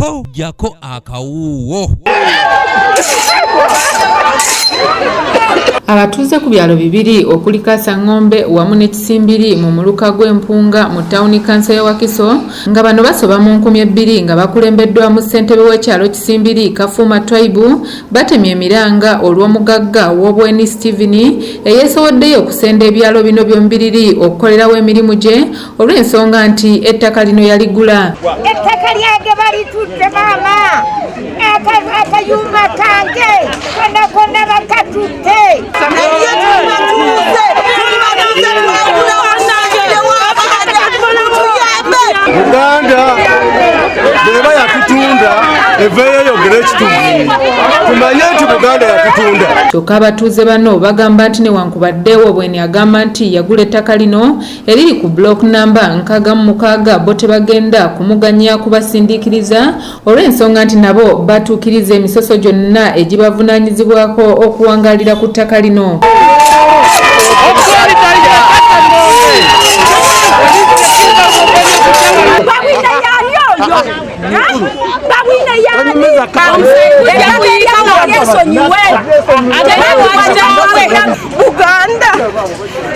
Ho, jjako akawuuwo. Abatuuze ku byalo bibiri okuli Kasangombe wamu ne Kisimbiri mu muluka gw'Empunga mu tawuni kanso y'e Wakiso nga bano basoba mu 2000 nga bakulembeddwamu ssentebe w'ekyalo Kisimbiri Kafuuma Twaibu batemye emiranga olw'omugagga Wobweni Steven eyeesowoddeyo okusenda ebyalo bino byombiriri okukolerawo emirimu gye olw'ensonga nti ettaka lino yaligula. Ettaka lyange balitutte maama, akayumba kange kona kona bakatutte. Buganda bweba yatutunda eveeyo eyogere ekituufu tumanye nti Buganda yatutunda. Kyokka abatuuze bano bagamba nti newankubadde Wobweni agamba nti yagula ettaka lino eriri ku block namba 66 bo tebagenda kumuganya kubasindiikiriza olw'ensonga nti nabo batuukiriza emisoso gyonna egibavunaanyizibwako okuwangaalira ku ttaka lino. Buganda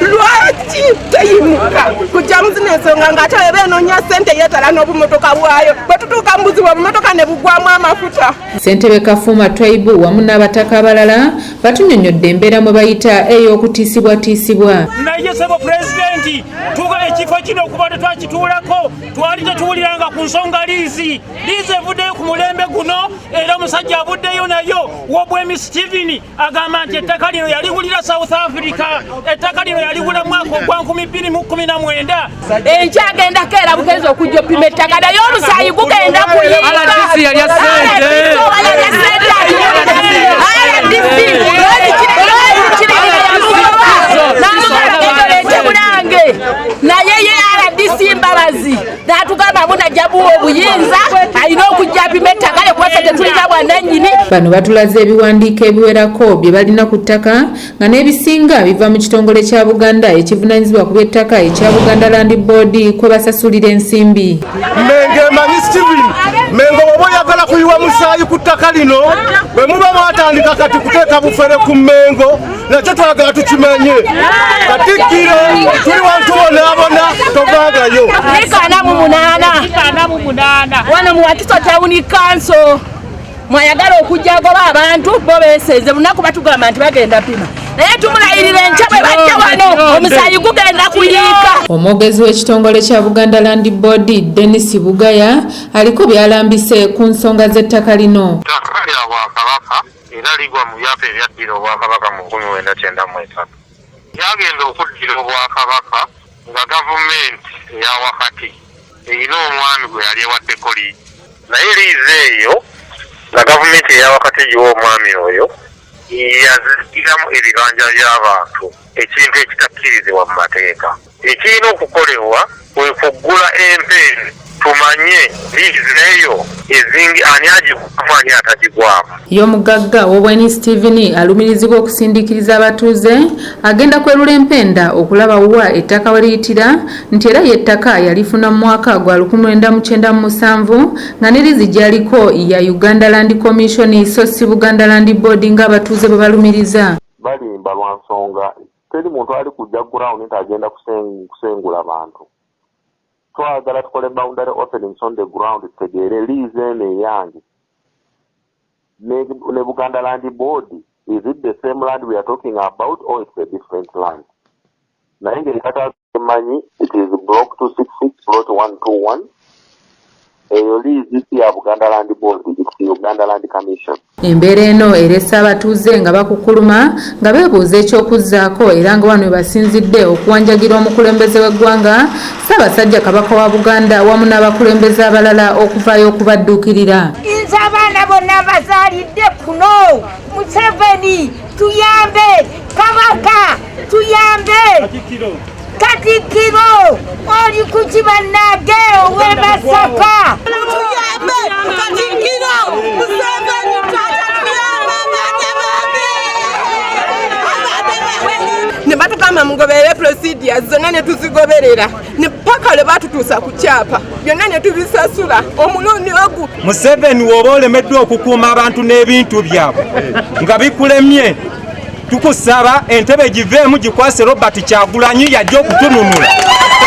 lwaki teyimuka kujja muzino ensonga ng'ate eba enoonya ssente yeetala n'obumotoka bwayo bwe tutuuka mu buzibu obumotoka ne bugwamu amafuta. Ssentebe Kafuuma Twaibu wamu n'abataka abalala batunyonnyodde embeera mwe bayita ey'okutiisibwatiisibwa. Naye ssebo pulezidenti, tuga ekifo kino okuba tetwakituulako twali tetuwuliranga ku nsonga liizi. Liizi evuddeyo ku mulembe guno era omusajja avuddeyo nayo Wobwemi Steven agamba nti ettaka lino yaligulira South Africa, ettaka lino yaligula mwaka ogwa 2019. Enkya agenda keera bugenzi okujja opima ettaka naye omusaayi gugenda kuyiika. RDC yalya ssente. Naye ye RDC Mbabazi n'atugamba mbu najja buwa obuyinza alina okujja apima ettaka lye kuba ffe tetulina bwannannyini. Bano batulaze ebiwandiiko ebiwerako bye balina ku ttaka nga n'ebisinga biva mu kitongole kya Buganda ekivunaanyizibwa ku by'ettaka ekya Buganda Land Board kwe basasulira ensimbi. Mengo emanyi Steven, Mengo bw'oba oyagala kuyiwa musaayi ku ttaka lino bwe muba mwatandika kati kuteeka bufere ku Mengo nakyo twagala tukimanye. Katikkiro tuli wantu bonaabona tovangayo. 48 wano mu Wakiso Town Council mwayagala okujja agoba abantu bo beesenze lunaku batugamba nti bagenda pima naye tumulayirira enkya bwe bajja wano omusaayi gugenda kuyiika. Omwogezi w'ekitongole kya Buganda Land Board Denis Bugaya aliko by'alambise ku nsonga z'ettaka lino. Ettaka lya Bwakabaka era ligwa mu byapa ebyaddira Obwakabaka mu 1993. Lyagenda okuddira Obwakabaka nga gavumenti eya wakati erina omwami gwe yali ewaddeko liizi. Naye liizi eyo nga gavumenti eya wakati egiwa omwami oyo yazigiramu ebibanja by'abantu, ekintu ekitakkirizibwa mu mateeka. Ekirina okukolebwa kwe kuggula empeeni tumanye liizi eyo ezingi ani agigwamu ani atagigwamu. Ye omugagga Wobweni Steven alumirizibwa okusindiikiriza abatuuze agenda kwerula empenda okulaba wa ettaka we liyitira nti era ye ettaka yalifuna mu mwaka gwa 1997 nga ne liizi gy'aliko ya Uganda Land Commission so si Buganda Land Board ng'abatuuze bwe balumiriza. Balimba lwa nsonga teri muntu ali kujja ground nti agenda kusengula bantu. Twagala tukole boundary openings on the ground tutegeere liizi eno eyange ne Buganda Land Board, is it the same land we are talking about or it's a different land? Naye ng'ekata manyi it is block 266 plot 121. Eyo liizi si ya Buganda Land Board, it's Uganda Land Commission. Embeera eno erese abatuuze nga bakukuluma nga beebuuza eky'okuzzaako era nga wano we basinzidde okuwanjagira omukulembeze w'eggwanga Ssaabasajja Kabaka wa Buganda wamu n'abakulembeze abalala okuvaayo okubadduukirira. Nze abaana bonna mbazaalidde kuno, Museveni tuyambe, Kabaka tuyambe, Katikkiro oli kuki bannange ow'e Masaka. Tuyambe Katikkiro Museveni tata tuyambe abaana bange. Ne batugamba mugoberere procedures. Procedure zonna ne tuzigoberera ne paka lwe batutuusa ku kyapa, byonna ne tubisasula omulundi ogu. Museveni, woba olemeddwa okukuuma abantu n'ebintu byabwe nga bikulemye, tukusaba entebe giveemu gikwase Robert Kyagulanyi, yajja okutununula.